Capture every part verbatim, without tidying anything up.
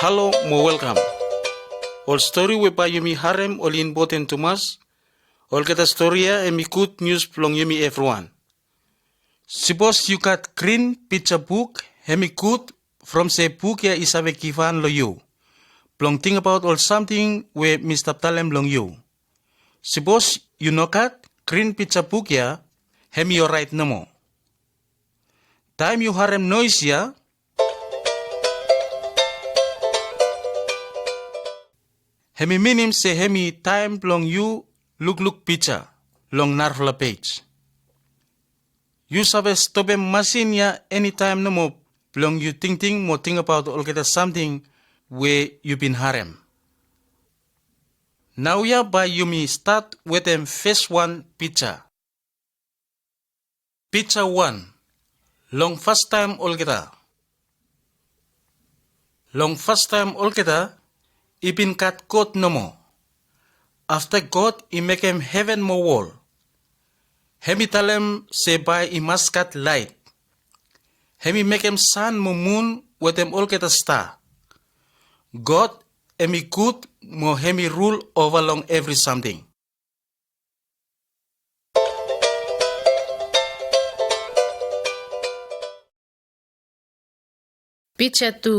Halo mo welkam. Ol stori we bae yumi harem oli impoten tumas. Olgeta stori ya hemi gud nius blong yumi evriwan. Sipos yu gat grin pija buk, hemi gud from se buk ya i save givhan long yu blong tingbaot ol samting we mi stap talem long yu. Sipos yu no gat grin pija buk ya, hemi oraet nomo. Taem yu harem noes ya, hemi minim se hemi taem blong yu lukluk pija long narafala pej. Yu save stopem masin ya enitaem nomo blong yu tingting mo tingbaot olgeta samting we yu bin harem. Naoia bae yumi stat wetem feswan pija. Pija wan. Long fastaem olgeta. Long fastaem olgeta i bin gat God nomo. Afta God i mekem heven mo wol, hemi talem se bae i mas gat laet. Hemi mekem san mo mun wetem olgeta sta. God hemi gud mo hemi rul ova long evri samting. Pija tu.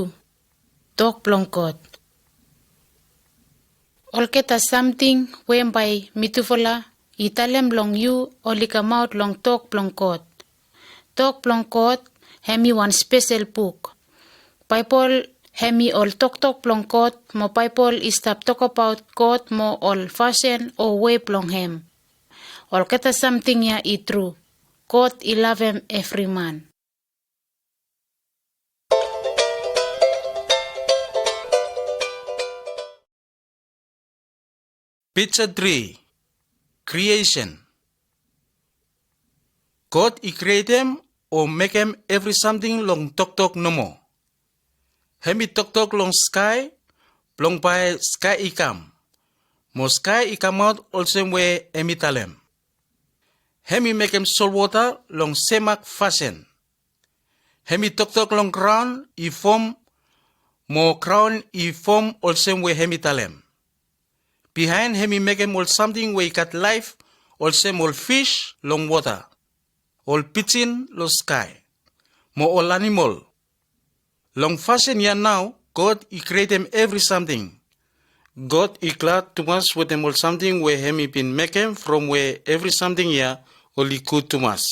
Tok blong God. Olgeta samting we bae mitufala i talem long yu oli kamaot long tok blong God. Tok blong God hemi wan spesel buk. Baebol hemi ol toktok blong God, mo Baebol i stap tokbaot God mo ol fasin o wei blong hem. Olgeta samting ya i tru. God i lavem evri man. Pija tri. Kriesen. God i krietem o mekem evri samting long toktok nomo. Hemi toktok long skae blong bae skae i kam, mo skae i kamaot olsem we hemi talem. Hemi mekem solwota long semak fasin. Hemi toktok long graon i fom, mo graon i fom olsem we hemi talem. Biaen hemi mekem ol samting we i gat laef, olsem ol fis long wota, ol pijin long skae, mo ol anamol. Long fasin ya nao God i krietem evri samting. God i glad tumas wetem ol samting we hemi bin mekem from we evri samting ya oli gud tumas.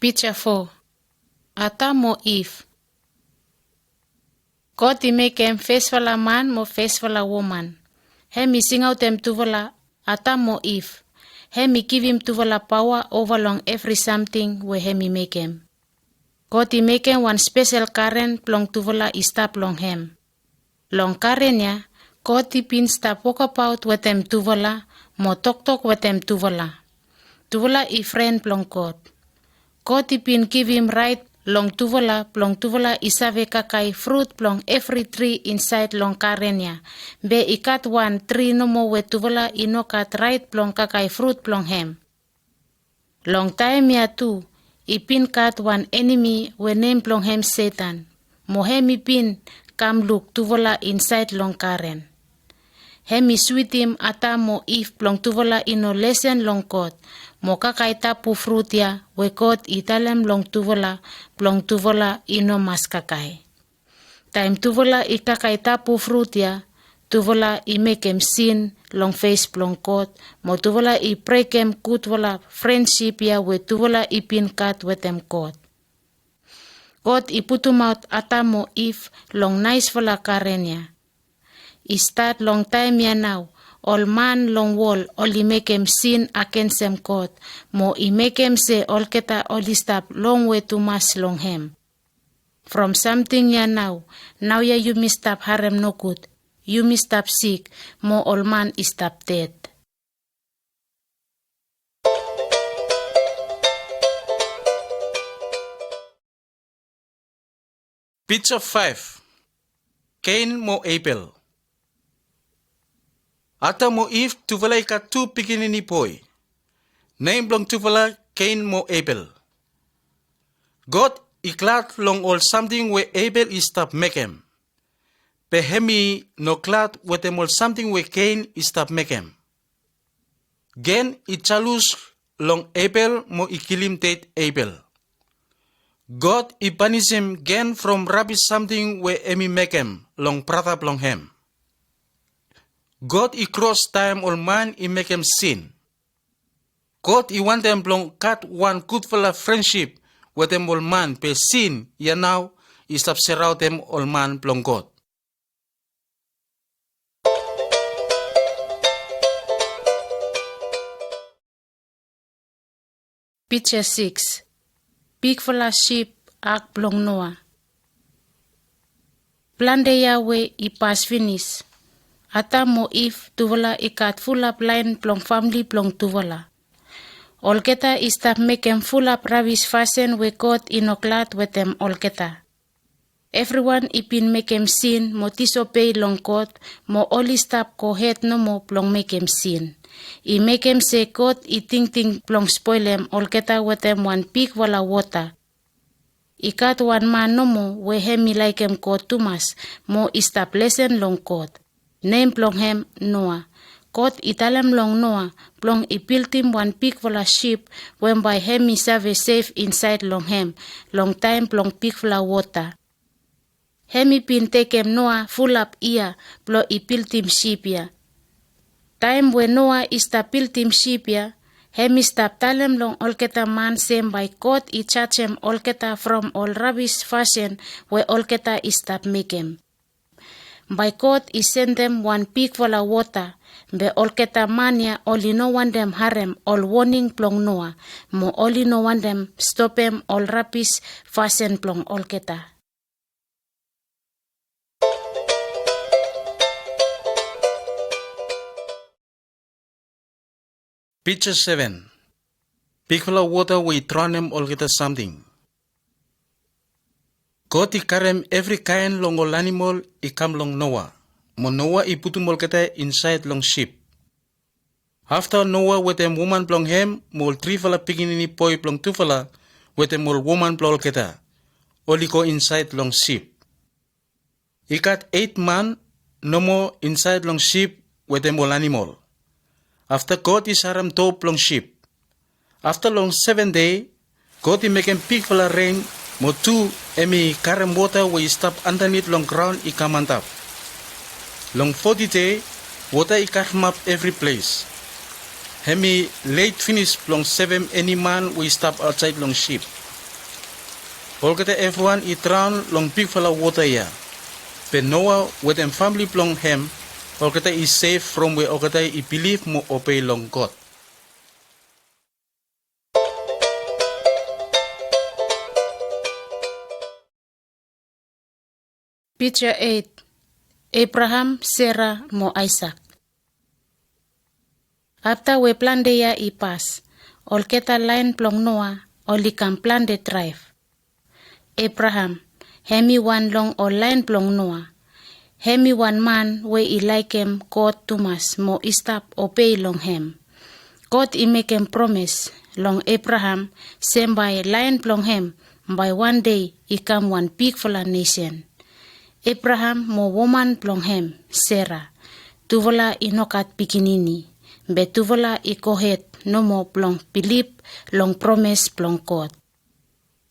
Pija fo. Adam mo Iv. God i mekem fesfala man mo fesfala woman. Hemi singaotem tufala, Adam mo Iv. Hemi givim tufala paoa ova long evri samting we hemi mekem. God i mekem wan spesel garen blong tufala i stap long hem. Long garen ya, God i bin stap wokabaot wetem tufala mo toktok wetem tufala. Tufala i fren blong God. God i bin givim raet long tufala blong tufala i save kakae frut blong evri tri insaed long garen ya. Be i gat wan tri nomo we tufala i no gat raet blong kakae frut blong hem. Long taem ya tu, i bin gat wan enemi we nem blong hem Setan, mo hemi bin kam luk tufala insaed long garen. Hemi switim Adam mo Iv blong tufala i no lesen long God, mo kakae tabu frut ya we God i talem long tufala blong tufala i no mas kakae. Taem tufala i kakae tabu frut ya, tufala i mekem sin long fes blong God, mo tufala i brekem gudfala frensip ya we tufala i bin gat wetem God. God i putumaot Adam mo Iv long naesfala garen ya. I stat long taem ya nao, ol man long wol oli mekem sin agensem God, mo i mekem se olgeta oli stap longwe tumas long hem. From samting ya nao, naoia yumi stap harem nogud, yumi stap sik, mo ol man i stap ded. Pija faef. Kein mo Ebel. Adam mo Iv tufala i gat tu pikinini boe. Nem blong tufala Kein mo Ebel. God i glad long ol samting we Ebel i stap mekem. Be hem i no glad wetem ol samting we Kein i stap mekem. Kein i jalus long Ebel mo i kilim ded Ebel. God i panisim Kein from rabis samting we hem i mekem long brata blong hem. God i kros taem ol man i mekem sin. God i wantem blong gat wan gudfala frensip wetem ol man, be sin ya nao i stap seraotem ol man blong God. Pija sikis. Bigfala sip ak blong Noa. Plante yia we i pas finis, Adam mo Iv tufala i gat fulap laen blong famle blong tufala. Olgeta i stap mekem fulap rabis fasin we God i no glad wetem olgeta. Evriwan i bin mekem sin mo disobei long God, mo oli stap gohed nomo blong mekem sin. I mekem se God i tingting blong spolem olgeta wetem wan bigfala wota. I gat wan man nomo we hem i laekem God tumas mo i stap lesen long God. Nem blong hem Noa. God i talem long Noa blong i bildim wan bigfala sip we bae hem i save sef insaed long hem long taem blong bigfala wota. Hem i bin tekem Noa fulap yia blong i bildim sip ya. Taem we Noa i stap bildim sip ya, hem i stap talem long olgeta man se bae God i jajem olgeta from ol rabis fasin we olgeta i stap mekem. Bae God i sendem wan bigfala wota, be olgeta man ya oli no wantem harem ol woning blong Noa, mo oli no wantem stopem ol rabis fasin blong olgeta. Pija seven. Bigfala wota we i draonem olgeta samting. God i karem evri kaen long ol anamol i kam long Noa, mo Noa i putum olgeta insaed long sip. Afta Noa wetem woman blong hem mo ol trifala pikinini boe blong tufala wetem ol woman blong olgeta, oli go insaed long sip. I gat eit man nomo insaed long sip wetem ol anamol. Afta God i sarem do blong sip. Afta long seven dei, God i mekem bigfala ren, mo tu hem i karem wota we i stap andanit long graon i kam antap. Long foti dei, wota i kavemap evri ples. Hem i leit finis blong sevem eni man we i stap aotsaed long sip. Olgeta evriwan i draon long bigfala wota ya. Be Noa wetem famle blong hem, olgeta i sef from we olgeta i bilif mo obei long God. Pija eit. Ebraham, Sera mo Aesak. Afta we plante yia i pas, olgeta laen blong Noa oli kam plante draef. Ebraham, hem i wan long ol laen blong Noa. Hem i wan man we i laekem God tumas mo i stap obei long hem. God i mekem promes long Ebraham se bae laen blong hem bae wan dei i kam wan bigfala nesen. Ebraham mo woman blong hem, Sera, tufala i no gat pikinini, be tufala i gohed nomo blong bilif long promes blong God.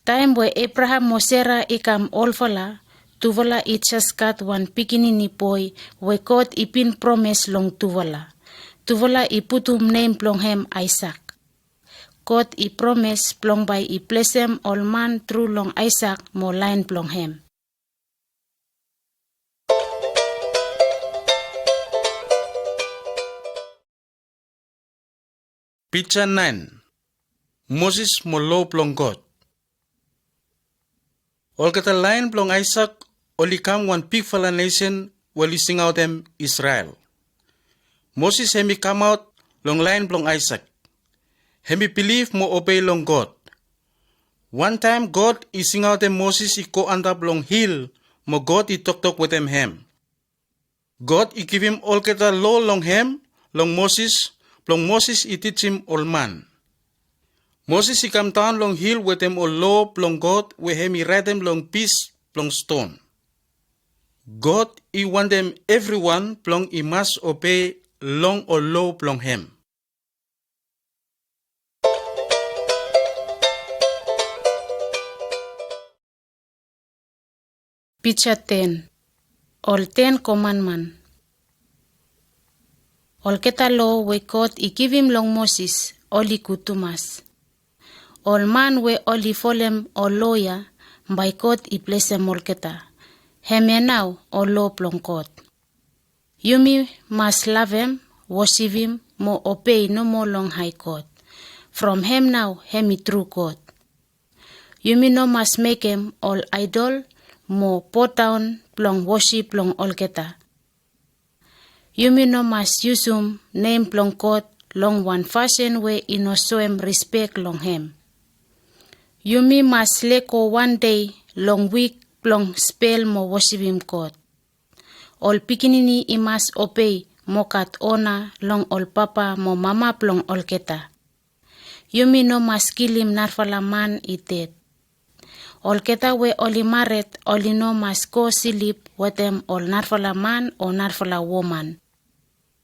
Taem we Ebraham mo Sera i kam olfala, tufala i jes gat wan pikinini boe we God i bin promes long tufala. Tufala i putum nem blong hem Aesak. God i promes blong bae i blesem ol man tru long Aesak mo laen blong hem. Pija naen. Moses mo lo blong God. Olgeta laen blong Aesak oli kam wan bigfala nesen we oli singaotem Isrel. Moses hem i kamaot long laen blong Aesak. Hem i bilif mo obei long God. Wantaem God i singaotem Moses i go antap long hil mo God i toktok wetem hem. God i givim olgeta lo long hem, long Moses, blong Moses i tijim ol man. Moses i kamdaon long hil wetem ol lo blong God we hem i raetem long pis blong ston. God i wantem evriwan blong i mas obei long ol lo blong hem. Pija ten. Ol Ten Komanman. Olgeta lo we God i givim long Moses oli gud tumas. Ol man we oli folem ol lo ya, bae God i blesem olgeta. Hemia nao ol lo blong God. Yumi mas lavem, wosipim mo obei nomo long hae God. From hem nao hem i tru God. Yumi no mas mekem ol aedol mo bodaon blong wosip blong olgeta. Yumi no mas yusum nem blong God long wan fasin we i no soem rispek long hem. Yumi mas lego wan dei long wik blong spel mo wosipim God. Ol pikinini i mas obei mo gat ona long ol papa mo mama blong olgeta. Yumi no mas kilim narafala man i ded. Olgeta we oli mared oli no mas go slip wetem ol narafala man o narafala woman.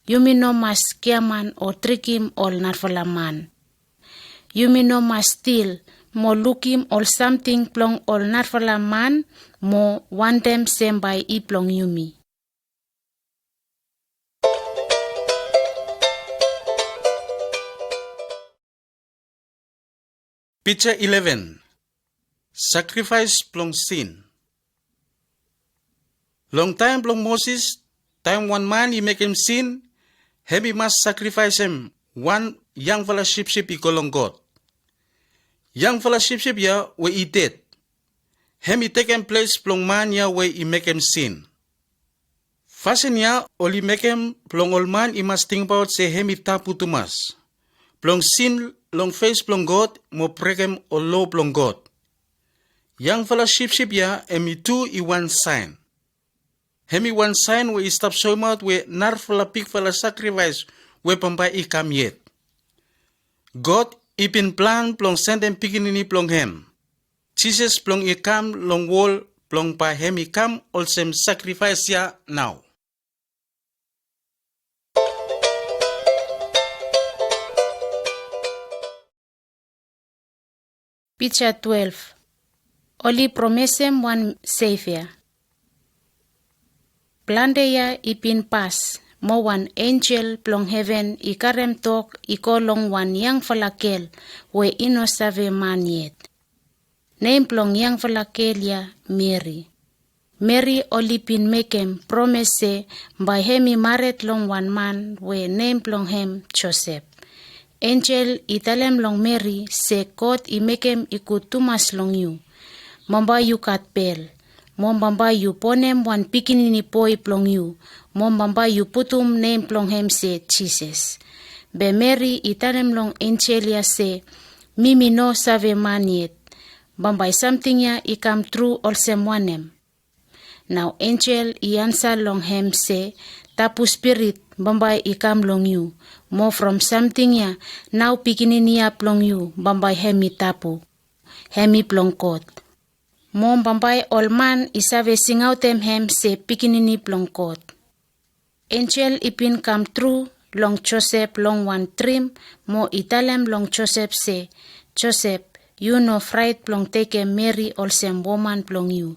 Yumi no mas giaman o trikim ol narafala man. Yumi no mas stil mo lukim ol samting blong ol narafala man mo wantem se bae i blong yumi. Pija ileven. Sakrifaes blong sin. Long taem blong Moses, taem wan man i mekem sin, hem i mas sakrifaesem wan yangfala sipsip i go long God. Yangfala sipsip ya we i ded, hem i tekem ples blong man ya we i mekem sin. Fasin ya oli mekem blong ol man i mas tingbaot se hem i tabu tumas blong sin long fes blong God mo brekem ol lo blong God. Yangfala sipsip ya hem i tu i wan saen. Hem i wan saen we i stap soemaot we narafala bigfala sakrifaes we bambae i kam yet. God i bin plan blong sendem pikinini blong hem, Jisas, blong i kam long wol blong bae hem i kam olsem sakrifaes ya nao. Pija twelef. Oli promesem wan Sevia. Plante yia i bin pas, mo wan enjel blong heven i karem tok i go long wan yangfala gel we i no save man yet. Nem blong yangfala gel ya Meri. Meri oli bin mekem promes se bae hem i mared long wan man we nem blong hem Josep. Enjel i talem long Meri se God i mekem i gud tumas long yu. Bambae yu gat bel, mo bambae yu bonem wan pikinini boe blong yu, mo bambae yu putum nem blong hem se Jisas. Be Meri i talem long enjel ya se, mi mi no save man yet. Bambae samting ya i kam tru olsem wanem? Nao enjel i ansa long hem se, tabu spirit bambae i kam long yu, mo from samting ya nao pikinini ya blong yu bambae hem i tabu. Hem i blong God. Mo bambae ol man i save singaotem hem se pikinini blong God. Enjel i bin kam tru long Josep long wan drim mo i talem long Josep se, Josep, yu no fraet blong tekem Meri olsem woman blong yu.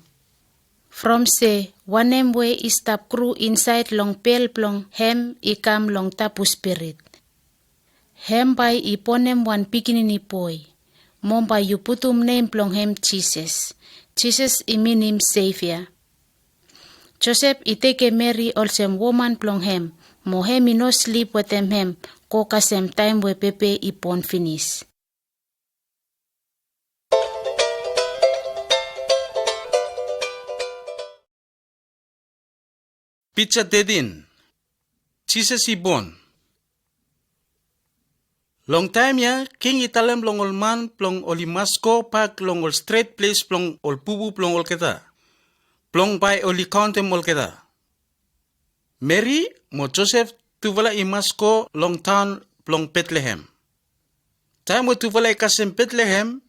From se wanem we i stap gro insaed long bel blong hem i kam long tabu spirit. Hem bae i bonem wan pikinini boe, mo bae yu putum nem blong hem Jisas. Jisas i minim Sevia. Josep i tekem Meri olsem woman blong hem, mo hem i no slip wetem hem go kasem taem we bebe i bon finis. Pija tetin. Jisas i bon. Long taem ya king i talem long ol man blong oli mas gobak long ol stret ples blong ol bubu blong olgeta, blong bae oli kaontem olgeta. Meri mo Josep tufala i mas go long taon blong Betlehem. Taem we tufala i kasem Betlehem,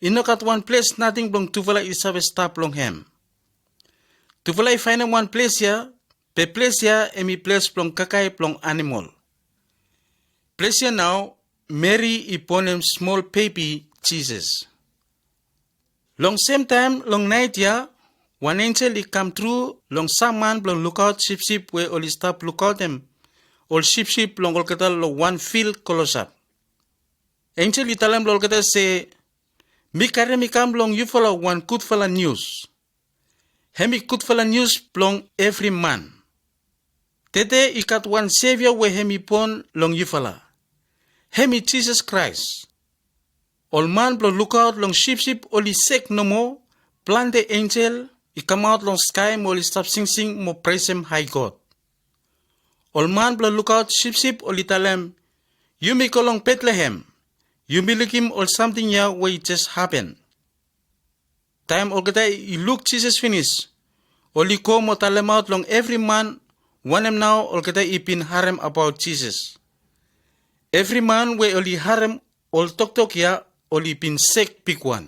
i no gat wan ples nating blong tufala i save stap long hem. Tufala i faenem wan ples ya, be ples ya hemi ples blong kakae blong animol. Ples ya nao Meri i bonem smol bebi Jisas. Long semtaem long naet ya, wan enjel i kamtru long sam man blong lukaot sipsip we oli stap lukaotem ol sipsip blong olgeta long wan fil klosap. Enjel i talem long olgeta se, "Mi karem i kam long yufala wan gudfala nius. Hemi gudfala nius blong evri man. Tede i gat wan Sevia we hemi bon long yufala. Hemi Jisas Kraes." Ol man blong lukaot long sipsip oli sek nomo, plante enjel i kamaot long skae mo oli stap singsing mo presem Hae God. Ol man blong lukaot sipsip oli talem, "Yumi go long Betlehem. Yumi lukim ol samting ya we i jes hapen." Taem olgeta i luk Jisas finis, oli go mo talemaot long evri man wanem nao olgeta i bin harem abaot Jisas. Evri man we oli harem ol toktok ya oli bin sek bigwan.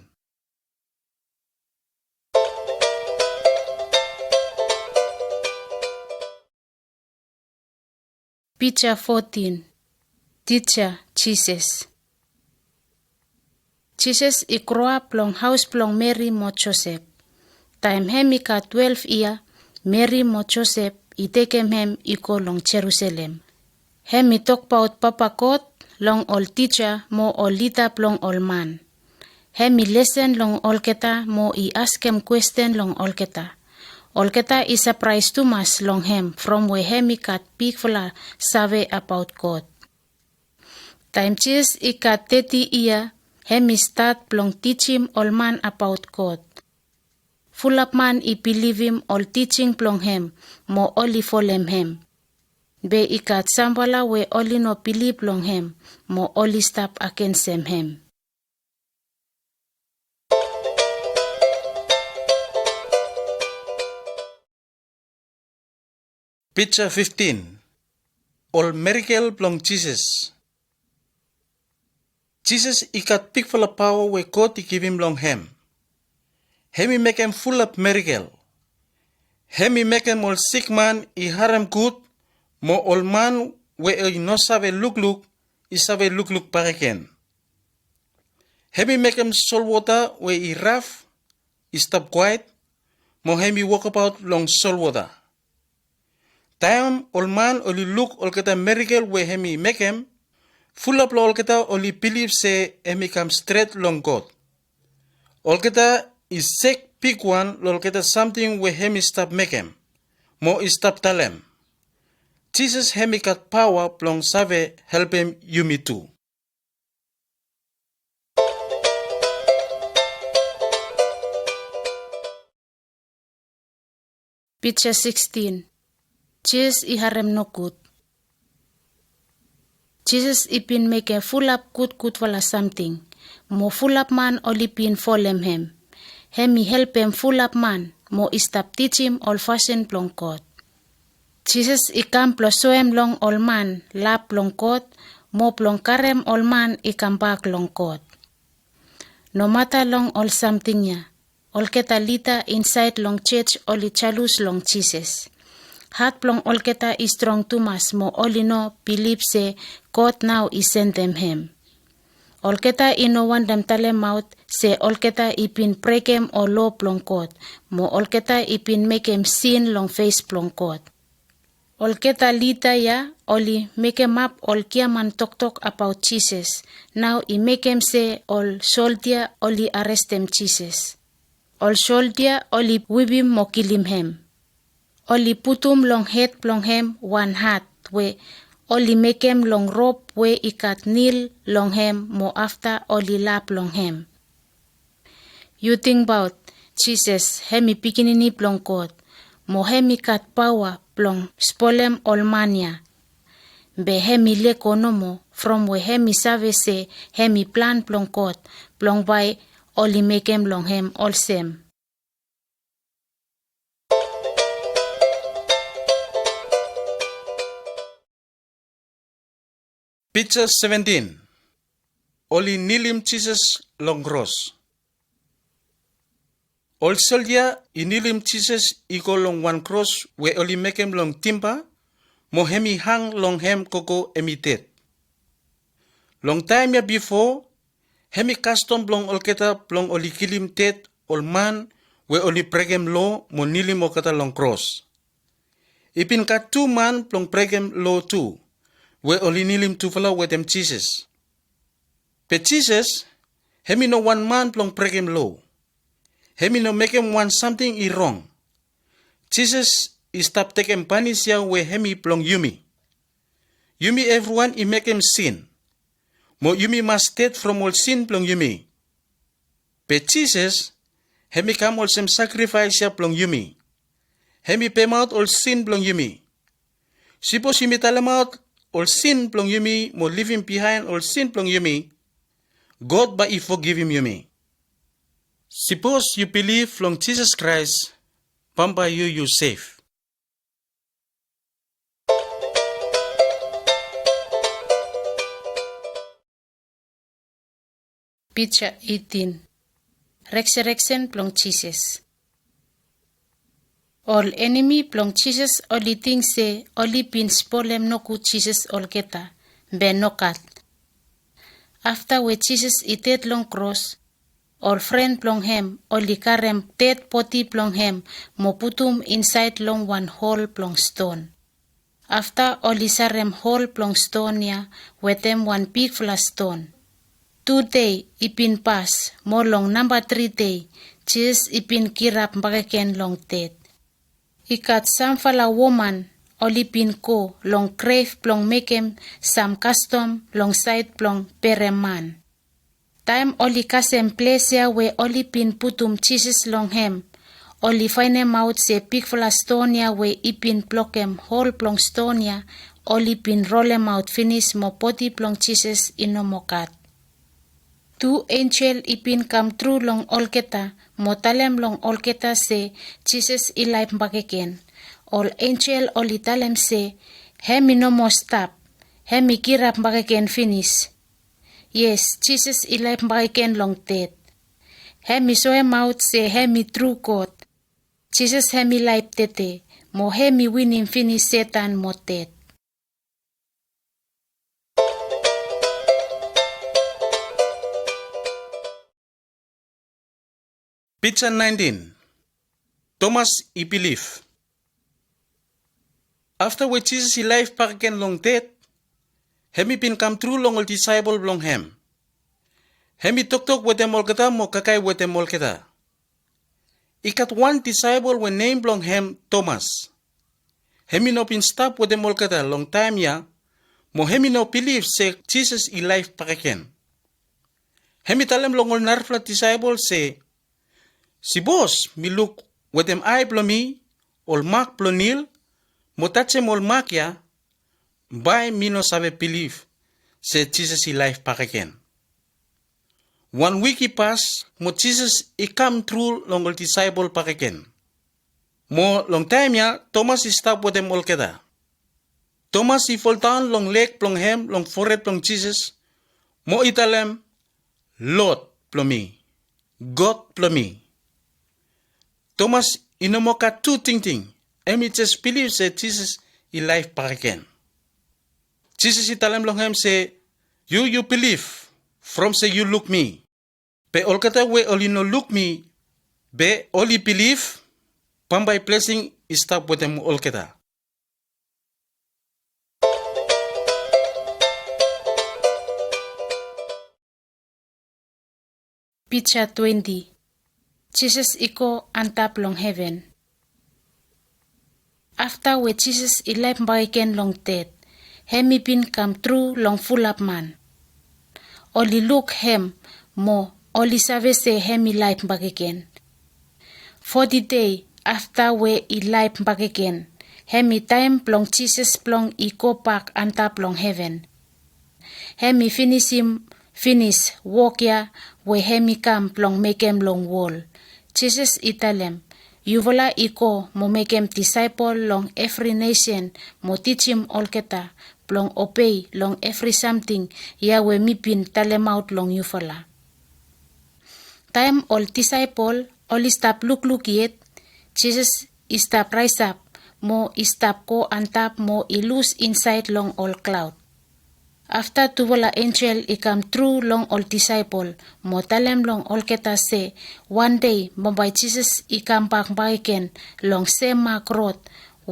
Pija fotin. Tija Jisas. Jisas i groap long haos blong Meri mo Josep. Taem hem i gat twelef yia, Meri mo Josep i tekem hem i go long Jerusalem. Hem i tokbaot Papa God long ol tija mo ol lida blong ol man. Hem i lesen long olgeta mo i askem kwesten long olgeta. Olgeta i sapraes tumas long hem from we hem i gat bigfala save abaot God. Taem Jisas i gat teti yia, hem i stat blong tijim ol man abaot God. Fulap man i bilivim ol tijing blong hem mo oli folem hem. Be i gat samfala we oli no bilip long hem mo oli stap agensem hem. Pija fiftin. Ol merikel blong Jisas. Jisas i gat bigfala paoa we God i givim long hem. Hem i mekem fulap merikel. Hem i mekem ol sikman i harem gud, mo ol man we i no save lukluk i save lukluk bakegen. Hem i mekem solwota we i raf i stap kwaet, mo hem i wokabaot long solwota. Taem ol man oli luk olgeta merikel we hem i mekem, fulap long olgeta oli bilif se hem i kam stret long God. Olgeta i sek bigwan long olgeta samting we hem i stap mekem, mo i stap talem, "Jisas hem i gat paoa blong save helpem yumi tu." Pija sikstin. Jisas i harem nogud. Jisas i bin mekem fulap gudgudfala samting, mo fulap man oli bin folem hem. Hem i helpem fulap man mo i stap tijim ol fasin blong God. Jisas i kam blong soem long ol man lav blong God, mo blong karem ol man i kambak long God. Nomata long ol samting ya, olgeta lida insaed long jos oli jalus long Jisas. Hat blong olgeta i strong tumas mo oli no bilif se God nao i sendem hem. Olgeta i no wantem talemaot se olgeta i bin brekem ol loa blong God, mo olgeta i bin mekem sin long fes blong God. Olgeta lida ya oli mekemap ol giaman toktok abaot Jisas, nao i mekem se ol soldia oli arestem Jisas. Ol soldia oli wipim mo kilim hem. Oli putum long hed blong hem wan hat we oli mekem long rop we i gat nil long hem mo afta oli lap long hem. Yu tingbaot, Jisas hem i Pikinini blong God, mo hem i gat paoa blong spolem ol man ya. Be hem i lego nomo from we hem i save se hem i plan blong God blong bae oli mekem long hem olsem. Pija seventin. oli nilim Jisas long kros. Ol soldia i nilim Jisas i go long wan kros we oli mekem long timba, mo hem i hang long hem gogo hem i ded. Long taem ya bifo, hem i kastom blong olgeta blong oli kilim ded ol man we oli brekem loa mo nilim olgeta long kros. I bin gat tu man blong brekem loa tu, we oli nilim tufala wetem Jisas. Be Jisas, hem i no wan man blong brekem loa. Hem i no mekem wan samting i rong. Jisas i stap tekem panis ya we hem i blong yumi. Yumi evriwan i mekem sin, mo yumi mas ded from ol sin blong yumi. Be Jisas, hem i kam olsem sakrifaes ya blong yumi. Hem i pemaot ol sin blong yumi. Sipos yumi talemaot ol sin blong yumi mo livim biaen ol sin blong yumi, God bae i fogivim yumi. Sipos yu bilif long Jisas Kraes, bambae yu yu sef. Pija eitin. Resurreksen blong Jisas. Ol enemi blong Jisas oli ting se oli bin spolem nogud Jisas olgeta, be nogat. Afta we Jisas i ded long kros, ol fren blong hem oli karem ded bodi blong hem mo putum insaed long wan hol blong ston. Afta oli sarem hol blong ston ya wetem wan bigfala ston. Tu dei i bin pas, mo long namba tri dei, Jisas i bin kirap bakegen long ded. I gat samfala woman oli bin go long grev blong mekem sam kastom long saed blong berem man. Taem oli kasem ples ya we oli bin putum Jisas long hem, oli faenemaot se bigfala ston ya we i bin blokem hol blong ston ya, oli bin rolemaot finis mo bodi blong Jisas i no moa gat. Tu enjel i bin kamtru long olgeta mo talem long olgeta se Jisas i laef bakegen. Ol enjel oli talem se, hem i no moa stap, hem i kirap bakegen finis. Yes, Jisas i laef bakegen long ded. Hem i soemaot se hem i tru God. Jisas hem i laef tede, mo hem i winim finis Setan mo ded. Pija naentin. Tomas i bilif. Afta we Jisas i laef bakegen long ded, hem i bin kamtru long ol disaepol blong hem. Hem i toktok wetem olgeta mo kakae wetem olgeta. I gat wan disaepol we nem blong hem Tomas. Hem i no bin stap wetem olgeta long taem ya, mo hem i no bilif se Jisas i laef bakegen. Hem i talem long ol narafala disaepol se, sipos mi luk wetem ae blong mi ol mak blong nil, mo tajem ol mak ya, bae mi no save bilif se Jisas i laef bakegen. Wan wik i pas mo Jisas i kamtru long ol disaepol bakegen. Mo long taem ya Tomas i stap wetem olgeta. Tomas i foldaon long leg blong hem long fored blong Jisas, mo i talem, "Lod blong mi, God blong mi." Tomas i no moa gat tu tingting, hem i jes bilif se Jisas i laef bakegen. Jisas i talem long hem se, "Yu yu bilif from se yu luk mi. Be olgeta we oli no luk mi, be oli bilif, bambae blesing i stap wetem olgeta." Pija twenti. Jisas i go antap long heven. Afta we Jisas i laef bakegen long ded, hem i bin kamtru long fulap man. Oli luk hem, mo oli save se hem i laef bakegen. Foti dei afta we i laef bakegen, hem i taem blong Jisas blong i gobak antap long heven. Hem i finisim finis wok ya we hem i kam blong mekem long wol. Jisas i talem, "Yufala i go mo mekem disaepol long evri nesen mo tijim olgeta, blong obei long evri samting ya we mi bin talemaot long yufala. Taem ol disaepol oli stap lukluk yet, Jisas i stap raesap mo i stap go antap mo i lus insaed long ol klaod. Afta tufala enjel i kam tru long ol disaepol mo talem long olgeta se wan dei bambae Jisas i kambak bakegen long sem mak rod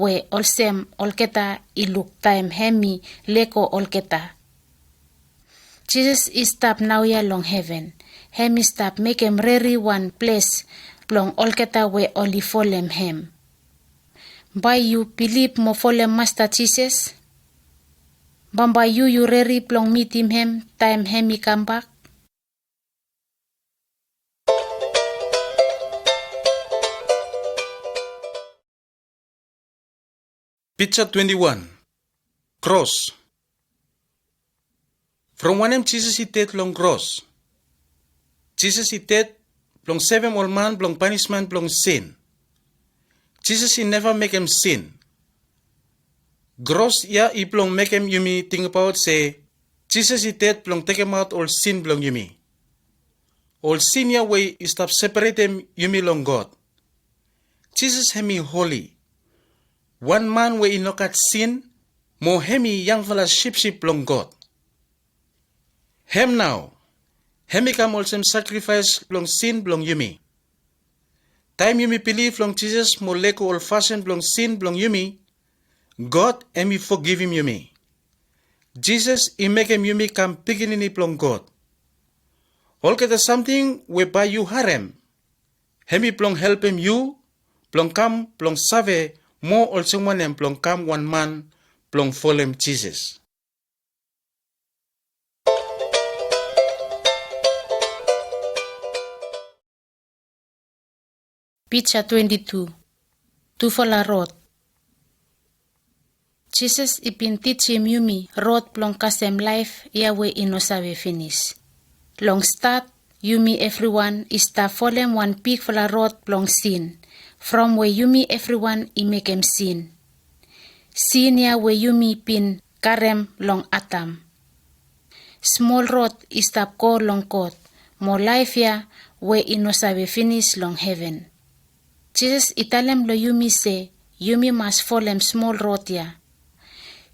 we olsem olgeta i luk taem hem i lego olgeta. Jisas i stap naoia long heven. Hem i stap mekem redi wan ples blong olgeta we oli folem hem. Bae yu bilif mo folem Masta Jisas? Bambae yu yu redi blong mitim hem taem hem i kambak? Pija twenti wan. Kros. From wanem Jisas i ded long kros? Jisas i ded blong sevem ol man blong panismen blong sin. Jisas i neva mekem sin. Kros ya i blong mekem yumi tingbaot se Jisas i ded blong tekemaot ol sin blong yumi. Ol sin ya we i stap separetem yumi long God. Jisas hem i holi, wan man we i no gat sin, mo hem i yangfala sipsip blong God. Hem nao, hem i kam olsem sakrifaes blong sin blong yumi. Taem yumi bilif long Jisas mo lego ol fasin blong sin blong yumi, God hem i fogivim yumi. Jisas i mekem yumi kam pikinini blong God. Olgeta samting we bae yu harem, hem i blong helpem yu blong kam blong save moa olsem wanem blong kam wan man blong folem Jisas. Pija twenti tu. Tufala rod. Jisas i bin tijim yumi rod blong kasem laef ya we i no save finis. Long stat, yumi evriwan i stap folem wan bigfala rod blong sin, from we yumi evriwan i mekem sin. Sin ya we yumi bin karem long Adam. Smol rod i stap go long God, mo laef ya we i no save finis long heven. Jisas i talem long yumi se yumi mas folem smol rod ya.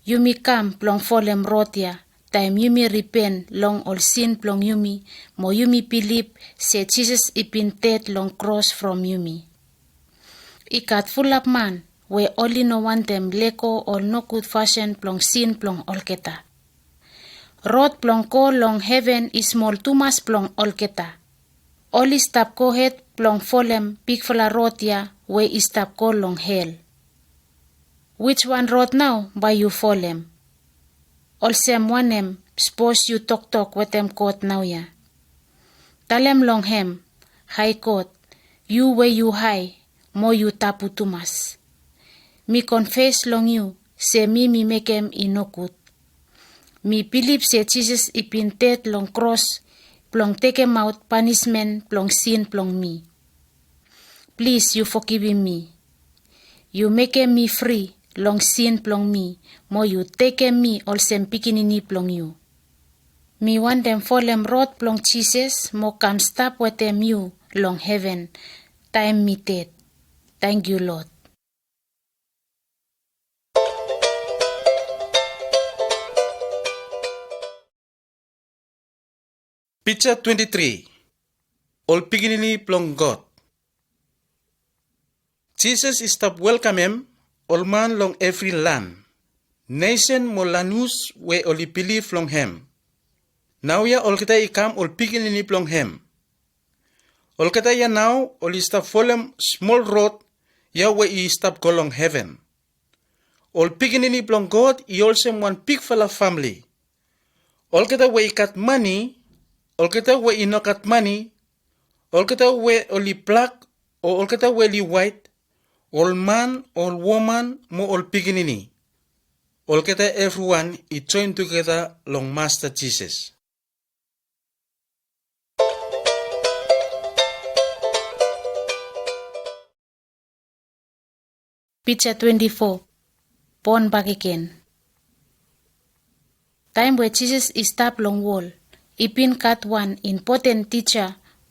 Yumi kam blong folem rod ya taem yumi ripen long ol sin blong yumi, mo yumi bilif se Jisas i bin ded long kros from yumi. I gat fulap man we oli no wantem lego ol nogud fasin blong sin blong olgeta. Rod blong go long heven i smol tumas blong olgeta. Oli stap gohed blong folem bigfala rod ya we i stap go long hel. Wijwan rod nao bae yu folem? Olsem wanem sipos yu toktok wetem God naoia? Talem long hem, Hae God, yu we yu hae mo yu tabu tumas. Mi konfes long yu se mi mi mekem i nogud. Mi bilif se Jisas i bin ded long kros blong tekemaot panismen blong sin blong mi. Plis yu fogivim mi. Yu mekem mi fri long sin blong mi, mo yu tekem mi olsem pikinini blong yu. Mi wantem folem rod blong Jisas mo kam stap wetem yu long heven taem mi ded. Tangkiu Lod. Pija twenti tri. Ol pikinini blong God. Jisas i stap welkamem ol man long evri lan, nesen mo lanhus we oli bilif long hem. Naoia olgeta i kam ol pikinini blong hem. Olgeta ya nao oli stap folem smol rod ya we i stap go long heven. Ol pikinini blong God i olsem wan bigfala famle. Olgeta we i gat mane, olgeta we i no gat mane, olgeta we oli blak o olgeta we oli waet, ol man, ol woman mo ol pikinini. Olgeta evriwan i joen tugeta long Masta Jisas. Pija twenti fo. Bon bakegen. Taem we Jisas i stap long wol, i bin gat wan impoten tija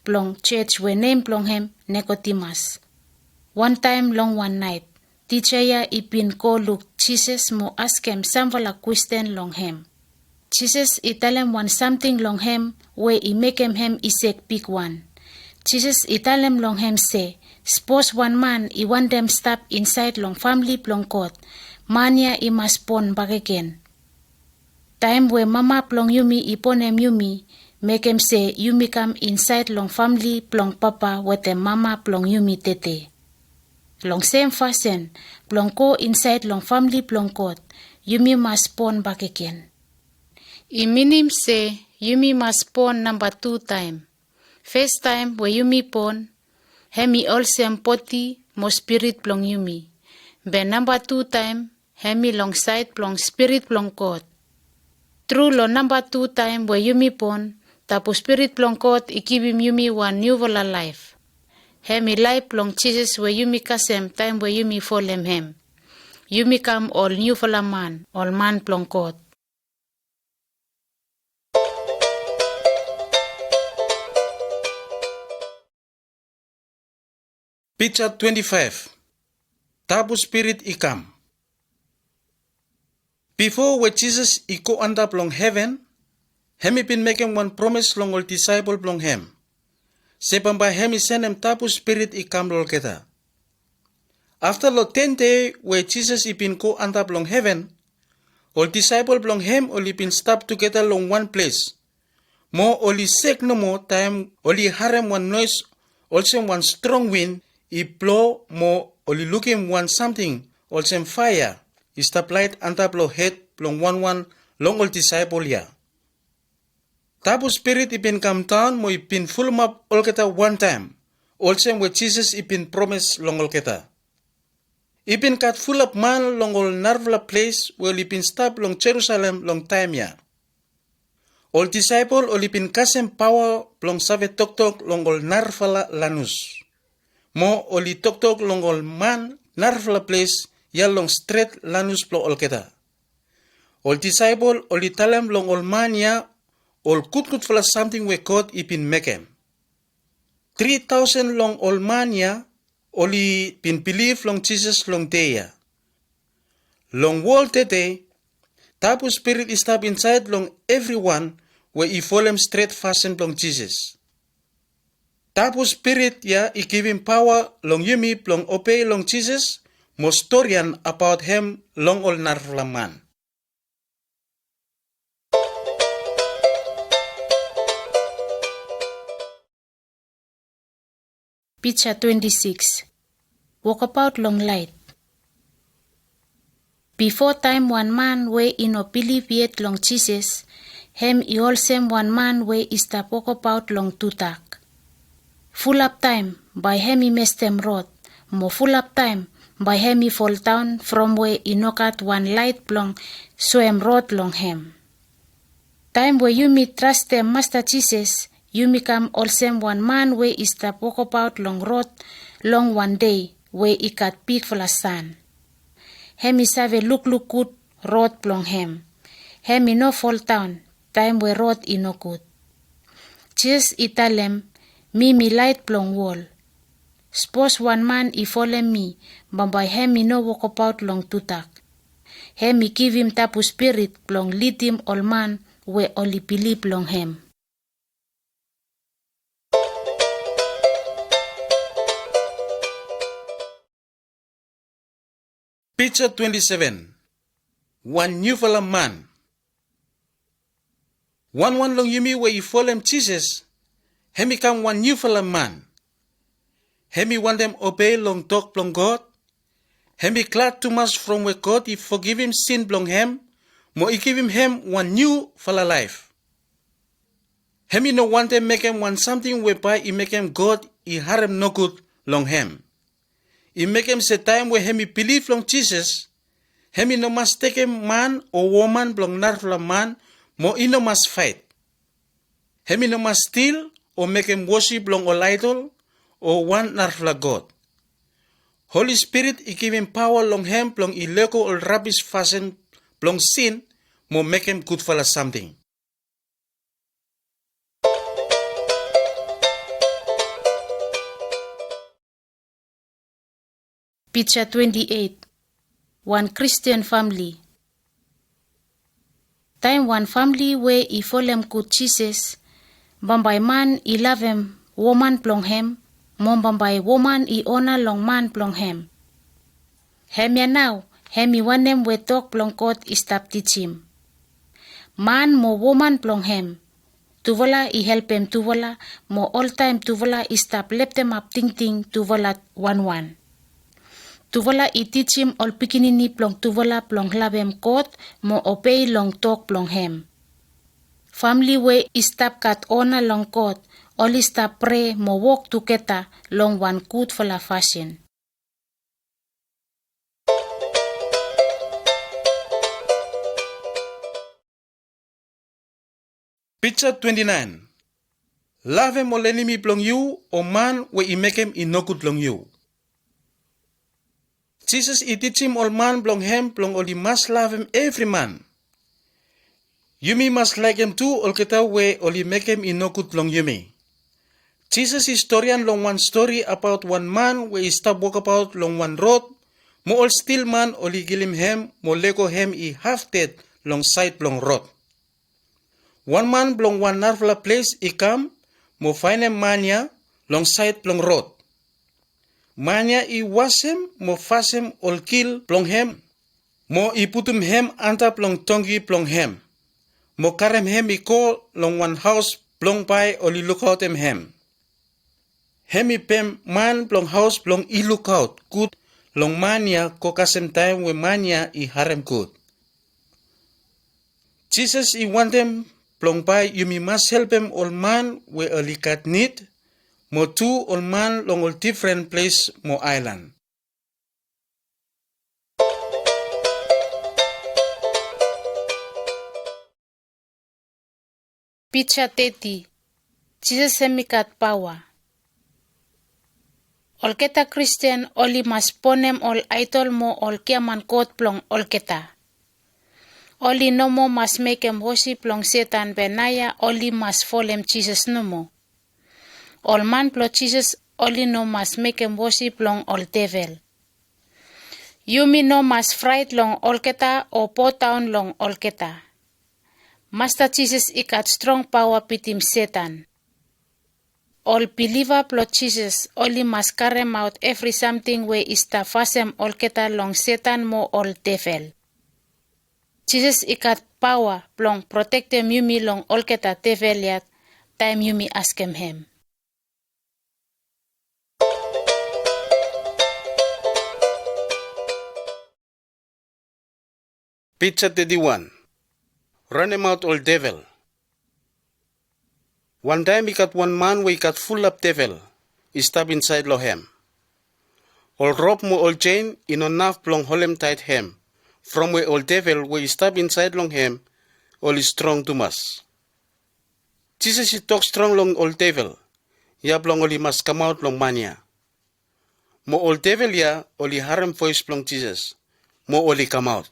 blong jos we nem blong hem Nikodemas. Wantaem long wan naet, tija ya i bin go luk Jisas mo askem samfala kwestin long hem. Jisas i talem wan samting long hem we i mekem hem i sek bigwan. Jisas i talem long hem se, sapos wan man i wantem stap insaed long famle blong God, man ya i mas bon bakegen. Taem we mama blong yumi i bonem yumi, mekem se yumi kam insaed long famle blong papa wetem mama blong yumi tede. Long sem fasin, blong go insaed long famle blong God, yumi mas bon bakegen. I minim se yumi mas bon namba tu taem. Fastaem we yumi bon, hem i olsem bodi mo spirit blong yumi. Be namba tu taem, hem i long saed blong Spirit blong God. Tru long namba tu taem we yumi bon, tabu Spirit blong God i givim yumi wan niufala laef. Hem i laef blong Jisas we yumi kasem taem we yumi folem hem. Yumi kam ol niufala man, ol man blong God. Pija twenti faef. Tabu Spirit i kam. Bifo we Jisas i go antap long heven, hem i bin mekem wan promes long ol disaepol blong hem, se bambae hem i sendem Tabu Spirit i kam long olgeta. Afta long ten dei we Jisas i bin go antap long heven, ol disaepol blong hem oli bin stap tugeta long wan ples. Mo oli sek nomo taem oli harem wan noes olsem wan strong win i blo mo oli lukim wan samting olsem faea i stap laet antap long hed blong wanwan long ol disaepol ya. Tabu Spirit i bin kamdaon mo i bin fulumap olgeta wantaem, olsem we Jisas i bin promes long olgeta. I bin gat fulap man long ol narafala ples we oli bin stap long Jerusalem long taem ya. Ol disaepol oli bin kasem paoa blong save toktok long ol narafala lanus. Mo oli toktok long ol man narafala ples ya long stret lanus blong olgeta. Ol disaepol oli talem long ol man ya ol gudgudfala samting we God i bin mekem. Tri taosen long ol man ya oli bin bilif long Jisas long dei ya. Long wol tede, Tabu Spirit i stap insaed long evriwan we i folem stret fasin blong Jisas. Tabu Spirit ya i givim paoa long yumi blong obei long Jisas mo storian abaot hem long ol narafala man. Pija twenti sikis. Wokabaot long laet. Bifo taem wan man we i no bilif yet long Jisas, hem i olsem wan man we i stap wokabaot long tudak. Fulap taem bae hem i mestem rod, mo fulap taem bae hem i foldaon from we i no gat wan laet blong soem rod long hem. Taem we yumi trastem Masta Jisas, yumi kam olsem wan man we i stap wokabaot long rod long wan dei we i gat bigfala san. Hem i save lukluk gud rod blong hem. Hem i no foldaon taem we rod i nogud. Jisas i talem, "Mi mi laet blong wol. Sapos wan man i folem mi, bambae hem i no wokabaot long tudak." Hem i givim Tabu Spirit blong lidim ol man we oli bilif long hem. Pija twenti seven. Wan niufala man. Wanwan long yumi we i folem Jisas, hem i kam wan niufala man. Hem i wantem obei long tok blong God. Hem i glad tumas from we God i fogivim sin blong hem, mo i givim hem wan niufala laef. Hem i no wantem mekem wan samting we bae i mekem God i harem nogud long hem. I mekem se taem we hem i bilif long Jisas, hem i no mas tekem man o woman blong narafala man, mo i no mas faet. Hem i no mas stil o mekem wosip long ol aedol o wan narafala god. Holi Spirit i givim paoa long hem blong i lego ol rabis fasin blong sin, mo mekem gudfala samting. Pija twenti eit. Wan Kristian famili. Taem wan famili we i folem gud Jisas, bambae man i lavem woman blong hem, mo bambae woman i ona long man blong hem. Hemia nao, hem i wanem we tok blong God i stap tijim. Man mo woman blong hem, tufala i helpem tufala, mo oltaem tufala i stap leftemap tingting tufala wanwan. Tufala i tijim ol pikinini blong tufala blong lavem God mo obei long tok blong hem. Famili we i stap gat ona long God, oli stap prea mo wok tugeta long wan gudfala fasin. Pija twenti naen. Lavem ol enemi blong yu o man we i mekem i nogud long yu. Jisas i tijim ol man blong hem blong oli mas lavem evri man. Yumi mas laekem tu olgeta we oli mekem i nogud long yumi. Jisas i storian long wan stori abaot wan man we i stap wokabaot long wan rod, mo ol stilman oli kilim hem mo lego hem i haf ded long saed blong rod. Wan man blong wan narafala ples i kam mo faenem man ya long saed blong rod. Man ya i wasem mo fasem ol kil blong hem, mo i putum hem antap long tongki blong hem, mo karem hem i go long wan haos blong bae oli lukaotem hem. Hem i pem man blong haos blong i lukaot gud long man ya go kasem taem we man ya i harem gud. Jisas i wantem blong bae yumi mas helpem ol man we oli gat nid, mo tu ol man long ol difren ples mo aelan. Pija teti. Jisas hem i gat paoa. Olgeta Kristian oli mas bonem ol aedol mo ol giaman god blong olgeta. Oli no moa mas mekem wosip blong Setan be naoia oli mas folem Jisas nomo. Ol man blong Jisas oli no mas mekem wosip blong ol devel. Yumi no mas fraet long olgeta o bodaon long olgeta. Masta Jisas i gat strong paoa bitim Setan. Ol biliva blong Jisas oli mas karemaot evri samting we i stap fasem olgeta long Setan mo ol devel. Jisas i gat paoa blong protektem yumi long olgeta devel ya taem yumi askem hem. Pija teti wan. Ranemaot ol devel. Wantaem i gat wan man we i gat fulap devel i stap insaed long hem. Ol rop mo ol jein i no naf blong holemtaet hem, from we ol devel we i stap insaed long hem oli strong tumas. Jisas i tok strong long ol devel ya blong oli mas kamaot long man ya. Mo ol devel ya oli harem voes blong Jisas, mo oli kamaot.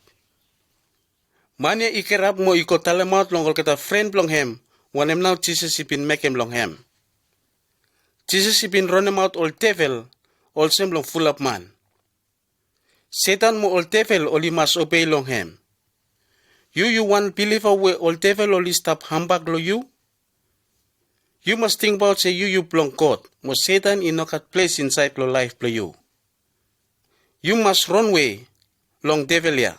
Man ya i gerap mo i go talemaot long olgeta fren blong hem wanem nao Jisas i bin mekem long hem. Jisas i bin ronemaot ol devel olsem long fulap man. Setan mo ol devel oli mas obei long hem. Yu yu wan biliva we ol devel oli stap hambak long yu? Yu mas tingbaot se yu yu blong God, mo Setan i no gat ples insaed long laef blong yu. Yu mas ronwe long devel ya,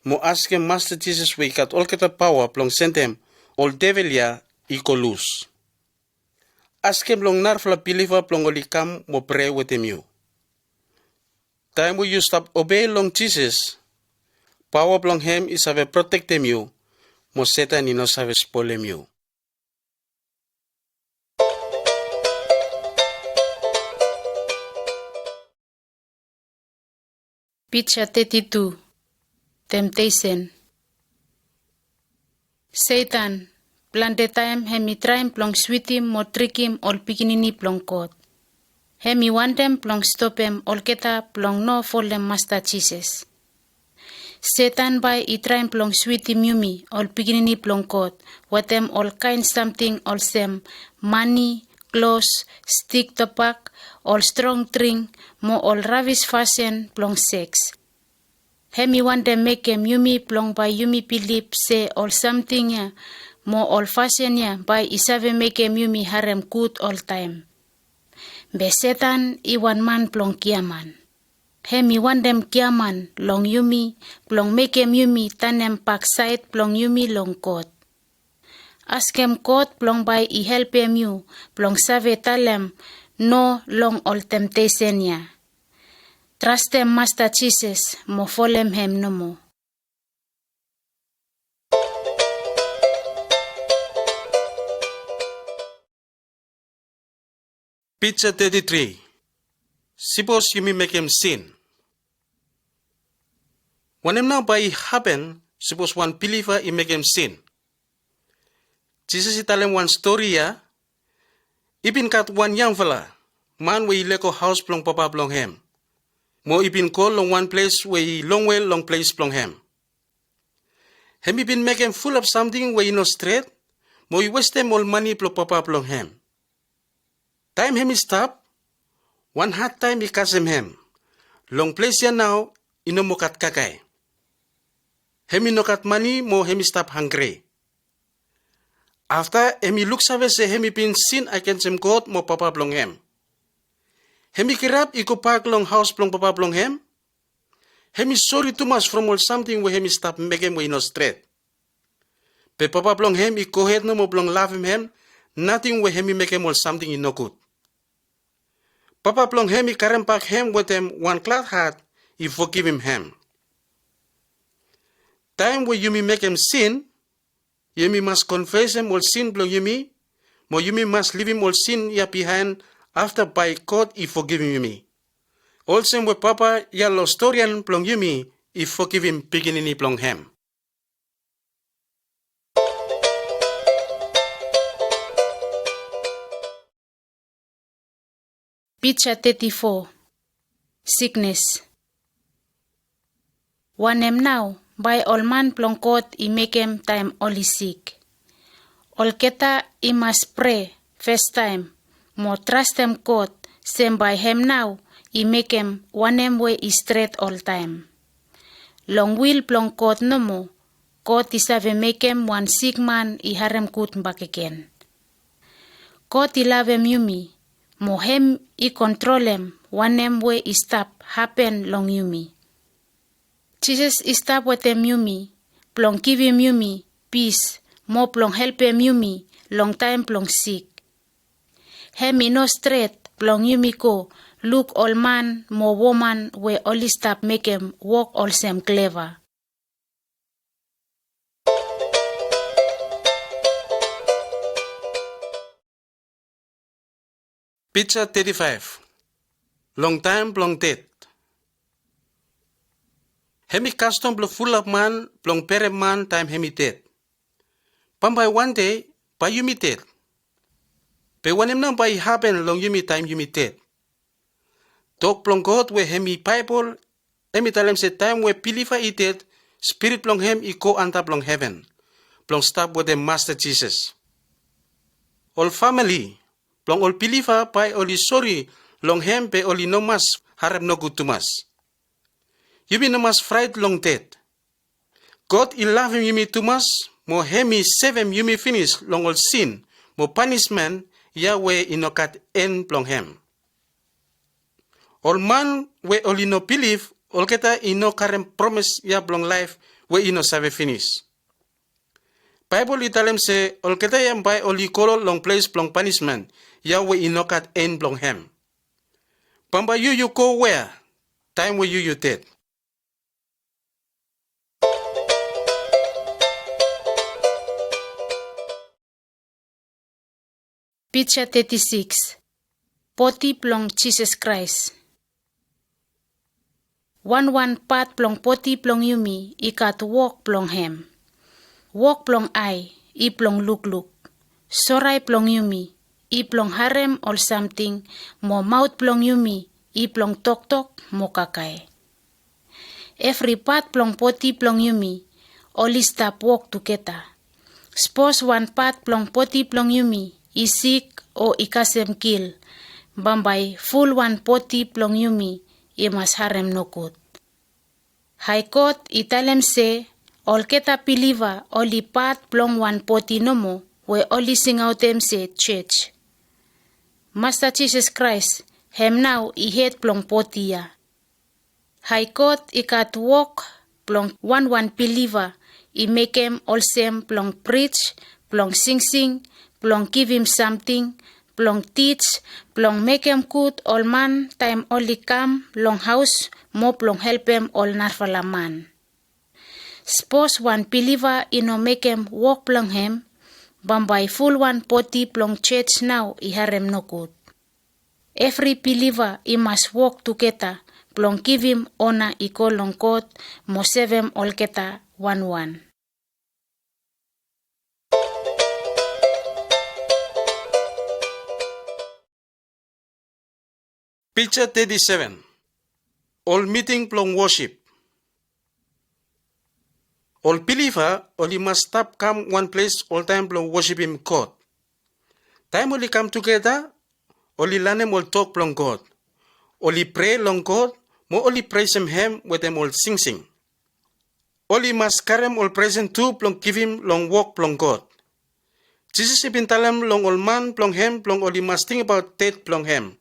mo askem Masta Jisas we i gat olgeta paoa blong sendem ol devel ya i go lus. Askem long narafala biliva blong oli kam mo prea wetem yu. Taem we yu stap obei long Jisas, paoa blong hem i save protektem yu, mo Setan i no save spolem yu. Pija teti tu. Temtesen. Setan, plante taem hem i traem blong switim mo trikim ol pikinini blong God. Hem i wantem blong stopem olgeta blong no folem Masta Jisas. Setan bae i traem blong switim yumi ol pikinini blong God wetem olkaen samting olsem mane, klos, stik tobak, ol strong dring mo ol rabis fasin blong seks. Hem i wantem mekem yumi blong bae yumi bilif se ol samting ya mo ol fasin ya bae i save mekem yumi harem gud oltaem. Be Setan i wan man blong giaman. Hem i wantem giaman long yumi blong mekem yumi tanem baksaed blong yumi long God. Askem God blong bae i helpem yu blong save talem no long ol temtesen ya. Trastem Masta Jisas mo folem hem nomo. Pija teti tri. Sipos yumi mekem sin. Wanem nao bae i hapen sipos wan biliva i mekem sin? Jisas i talem wan stori ya. I bin gat wan yangfala man we i lego haos blong papa blong hem, mo i bin go long wan ples we i longwe long ples blong hem. Hem i bin mekem fulap samting we i no stret, mo i westem ol mane blong papa blong hem. Taem hem i stap, wan hadtaem i kasem hem. Long ples ya nao i no moa gat kakae. Hem i no gat mane mo hem i stap hanggre. Afta hem i luksave se hem i bin sin agensem God mo papa blong hem. Hem i kirap i gobak long haos blong papa blong hem. Hem i sori tumas from ol samting we hem i stap mekem we i no stret. Be papa blong hem i gohed nomo blong lavem hem, nating we hem i mekem ol samting i nogud. Papa blong hem i karembak hem wetem wan glad hat i fogivim hem. Taem we yumi mekem sin, yumi mas konfesem ol sin blong yumi, mo yumi mas livim ol sin ya bihaen afta bae God i fogivim yumi. Olsem we papa ya long storian blong yumi i fogivim pikinini blong hem. Pija teti fo. Siknes. Wanem nao bae ol man blong God i mekem taem oli sik? Olgeta i mas prea fastaem mo trastem God se bae hem nao i mekem wanem we i stret oltaem. Long wil blong God nomo, God i save mekem wan sikman i harem gud bakegen. God i lavem yumi, mo hem i kontrolem wanem we i stap hapen long yumi. Jisas i stap wetem yumi blong givim yumi pis mo blong helpem yumi long taem blong sik. Hem i no stret blong yumi go luk ol man mo woman we oli stap mekem wok olsem kleva. Pija teti faef. Long taem blong ded. Hem i kastom blong fulap man blong berem man taem hem i ded. Bambae wan dei bae yumi ded. Be wanem nao bae i hapen long yumi taem yumi ded? Tok blong God we hem i Baebol, hem i talem se taem we biliva i ded, spirit blong hem i go antap long heven blong stap wetem Masta Jisas. Ol famili blong ol biliva bae oli sori long hem be oli no mas harem nogud tumas. Yumi no mas fraet long ded. God i lavem yumi tumas mo hem i sevem yumi finis long ol sin mo panismen ya we i no gat en blong hem. Ol man we oli no bilif, olgeta i no karem promes ya blong laef we i no save finis. Baebol i talem se olgeta ya bae oli go long ples blong panismen ya we i no gat en blong hem. Bambae yu yu go wea taem we yu yu ded? Pija teti sikis. Bodi blong Jisas Kraes. Wanwan pat blong bodi blong yumi i gat wok blong hem. Wok blong ae i blong lukluk. Sorae blong yumi i blong harem ol samting, mo maot blong yumi i blong toktok mo kakae. evri pat blong bodi blong yumi oli stap wok tugeta. Sapos wan pat blong bodi blong yumi i sik o i kasem kil, bambae fulwan bodi blong yumi i mas harem nogud. Hae God i talem se olgeta biliva oli pat blong wan bodi nomo we oli singaotem se jos. Masta Jisas Kraes hem nao i hed blong bodi ya. Hae God i gat wok blong wanwan biliva i mekem, olsem blong prij, blong singsing, blong givim samting, blong tij, blong mekem gud ol man taem oli kam long haos, mo blong helpem ol narafala man. Sapos wan biliva i no mekem wok blong hem, bambae fulwan bodi blong jos nao i harem nogud. Evri biliva i mas wok tugeta blong givim ona i go long God mo sevem olgeta wanwan. Pija teti seven. Ol miting blong wosip. Ol biliva oli mas stap kam wan ples oltaem blong wosipim God. Taem oli kam tugeta, oli lanem ol tok blong God. Oli prea long God, mo oli presem hem wetem ol singsing. Oli mas karem ol presen tu blong givim long wok blong God. Jisas i bin talem long ol man blong hem blong oli mas tingbaot ded blong hem.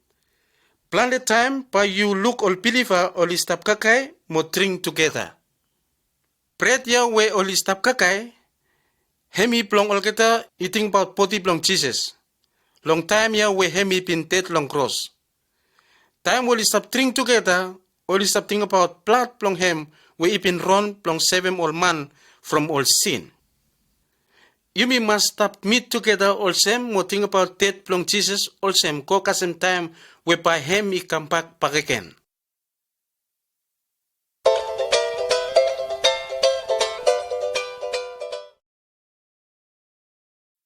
Plante taem bae yu luk ol biliva oli stap kakae mo dring tugeta. Bred ya we oli stap kakae, hemi blong olgeta i tingbaot bodi blong Jisas, long taem ya we hemi bin ded long kros. Taem oli stap dring tugeta, oli stap tingbaot blad blong hem we i bin ron blong sevem ol man from ol sin. Yumi mas stap mit tugeta olsem mo tingbaot ded blong Jisas olsem go kasem taem we bae hem i kambak bakegen.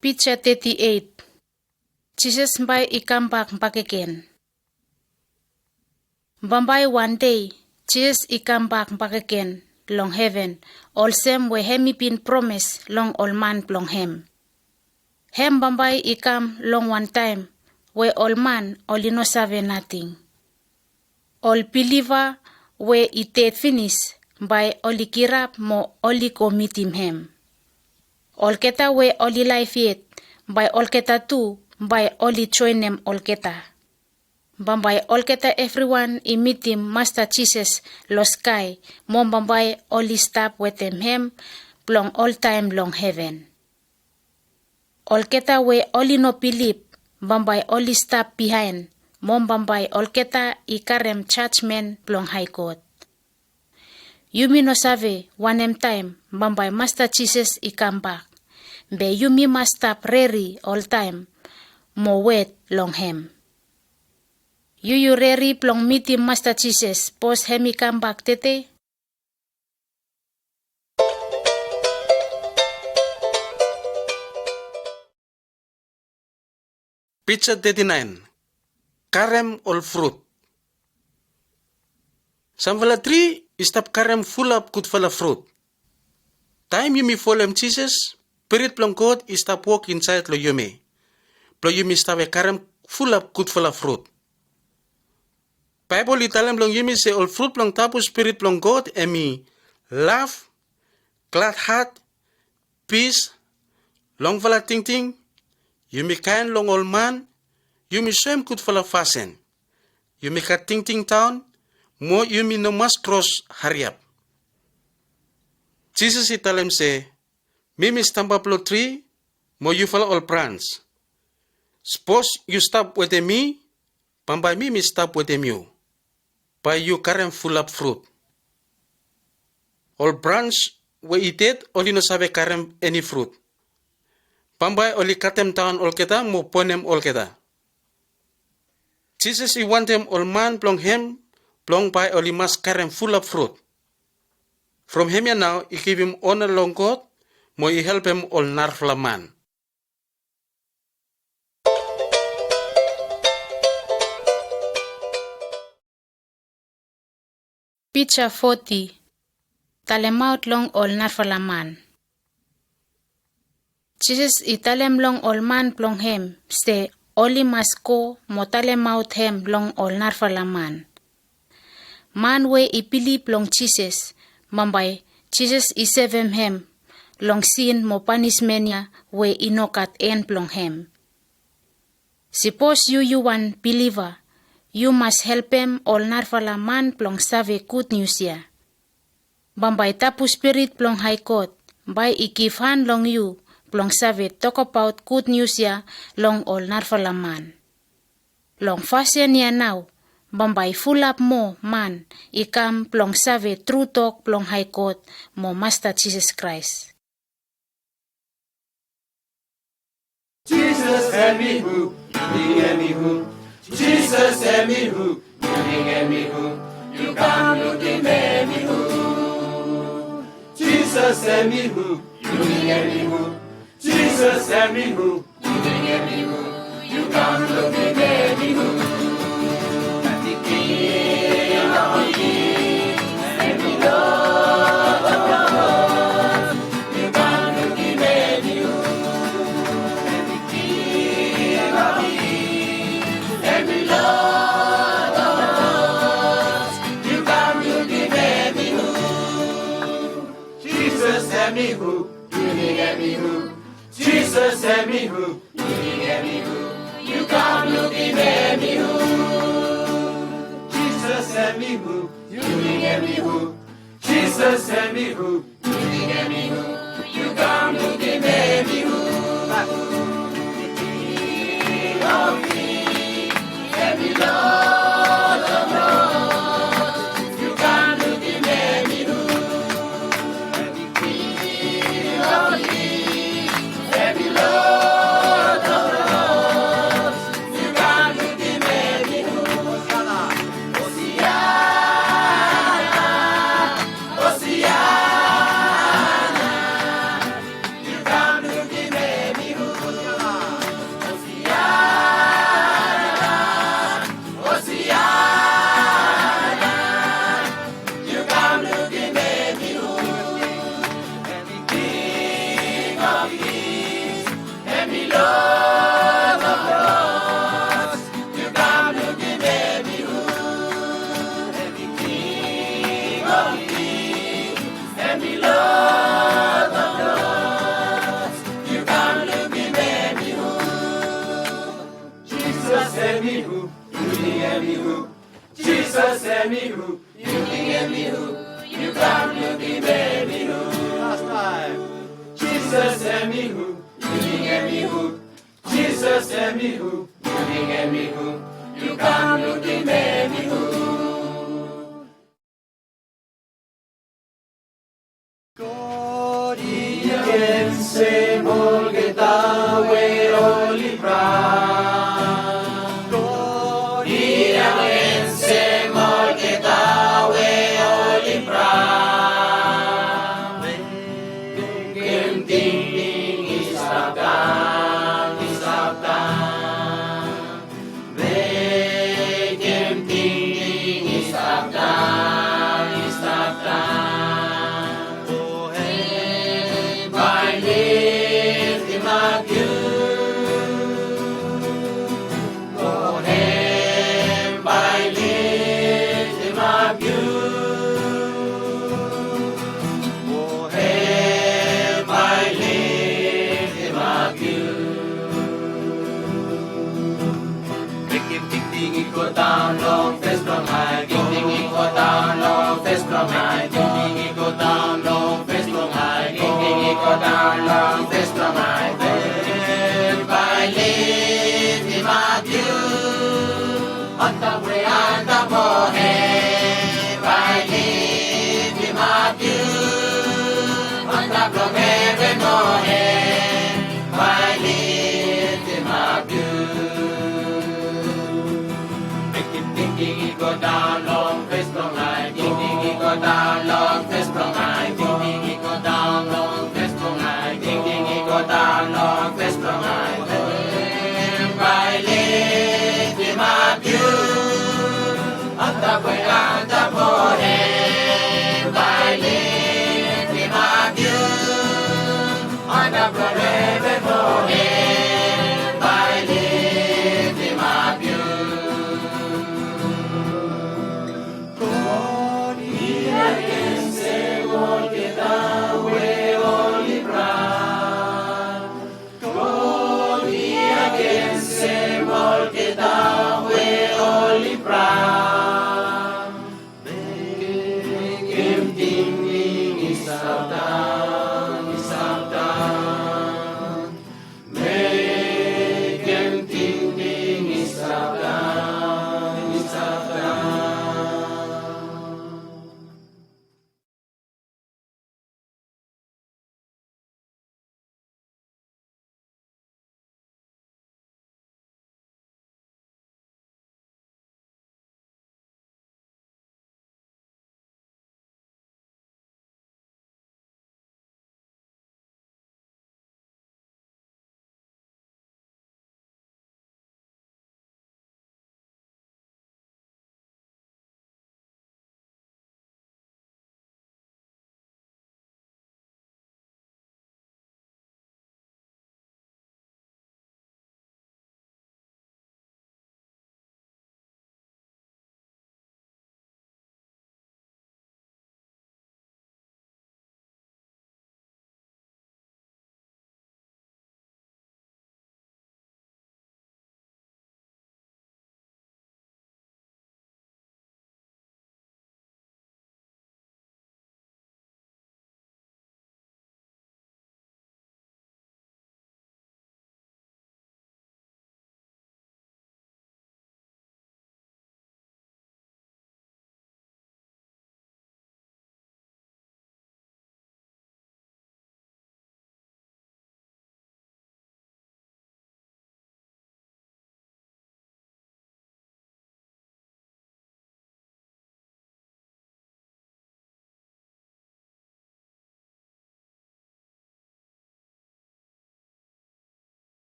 Pija teti eit. Jisas bae i kambak bakegen. Bambae wan dei Jisas i kambak bakegen long heven, olsem we hem i bin promes long ol man blong hem. Hem bambae i kam long wan taem we ol man oli no save nating. Ol biliva we i ded finis bae oli kirap mo oli go mitim hem. Olgeta we oli laef yet, bae olgeta tu bae oli joenem olgeta. Bambae olgeta evriwan i mitim Masta Jisas lo skae, mo bambae oli stap wetem hem blong oltaem long heven. Olgeta we oli no bilip, bambae oli stap biaen, mo bambae olgeta i karem jajmen blong Hae God. Yumi no save wanem taem bambae Masta Jisas i kambak, be yumi mas stap rere oltaem mo wet long hem. Yu yu rere blong mitim Masta Jisas sapos hem i kambak tede? Pija teti naen. Karem ol frut. Samfala tri i stap karem fulap gudfala frut. Taem yumi folem Jisas, Spirit blong God i stap wok insaed long yumi, blong yumi save karem fulap gudfala frut. Baebol i talem long yumi se ol frut blong tabu Spirit blong God hemi laf, gladhat, pis, longfala tingting, yumi kaen long ol man, yumi soem gudfala fasin, yumi gat tingting daon, mo yumi no mas kros hariap. Jisas i talem se, mi mi stamba blong tri, mo yufala ol brans. Sapos yu stap wetem mi, bambae mi mi stap wetem yu. Bae yu karem fulap frut. Ol brans we i ded oli no save karem eni frut. Bambae oli katemdaon olgeta mo bonem olgeta. Jisas i wantem ol man blong hem blong bae oli mas karem fulap frut. From hemia nao i givim ona long God mo i helpem ol narafala man. Pija foti. Talemaot long ol narafala man. Jisas i talem long ol man blong hem se oli mas go mo talemaot hem long ol narafala man. Man we i bilip long Jisas, bambae Jisas i sevem hem long sin mo panismen ya we i no gat en blong hem. Sipos yu yu wan biliva, yu mas helpem ol narafala man blong save gud nius ya. Bambae tabu spirit blong Hae God bae i givhan long yu blong save tokbaot gud nius ya long ol narafala man. Long fasin ya nao, bambae fulap moa man i kam blong save tru tok blong Hae God mo Masta Jisas Kraes. Jisas hemi hu, yu ting hemi hu. Jisas hemi hu, yu ting hemi hu. Yu kam lukim hemi hu. Jisas hemi hu, yu ting hemi hu. Jisas hemi hu, yu ting hemi hu. Yu kam lukim hemi hu. Hemi King of Kings, hemi Lord of Lords. Yu kam lukim hemi hu. Hemi King of Kings, hemi Lord of Lords. Yu kam lukim hemi hu. Jisas hemi hu, yu ting hemi hu. Jisas hemi hu, yu ting hemi hu. Yu kam lukim hemi hu. Jisas hemi hu, yu ting hemi hu. Jisas hemi hu, yu ting hemi hu. Yu kam lukim hemi hu. King of Kings, hemi Lord of Lords. Yu kam lukim hemi hu. Hemi King of Kings, hemi Lord of Lords. Yu kam lukim hemi hu. Hosiana, Hosiana. Yu kam lukim hemi hu. Hosiana, Hosiana. Yu kam lukim hemi hu. Hemi King of Kings, hemi Lord of Lords. Yu kam lukim hemi hu. Hemi King of Kings, hemi Lord of Lords. Yu kam lukim hemi hu. Jisas hemi hu, yu ting hemi hu. Jisas hemi hu, yu ting hemi hu. Yu kam lukim hemi hu. Las taem. Jisas hemi hu, yu ting hemi hu. Jisas hemi hu, yu ting hemi hu. Yu kam lukim hemi hu. God i ensem olgeta we oli braon. God i ensem olgeta we oli braon. Mekem tingting i stap daon, i stap daon. Mekem tingting i stap daon, i stap daon. Mo hem bae i liftimap yu. Mo hem bae i liftimap yu. Mo hem bae i liftimap yu. Mekem tingting i go daon long fes blong Hae God. Tingting i go daon long fes blong Hae God. Tingting i go daon long fes blong Hae God. Tingting i go daon long fes blong Hae God. Hem bae i liftimap yu. Oltaem we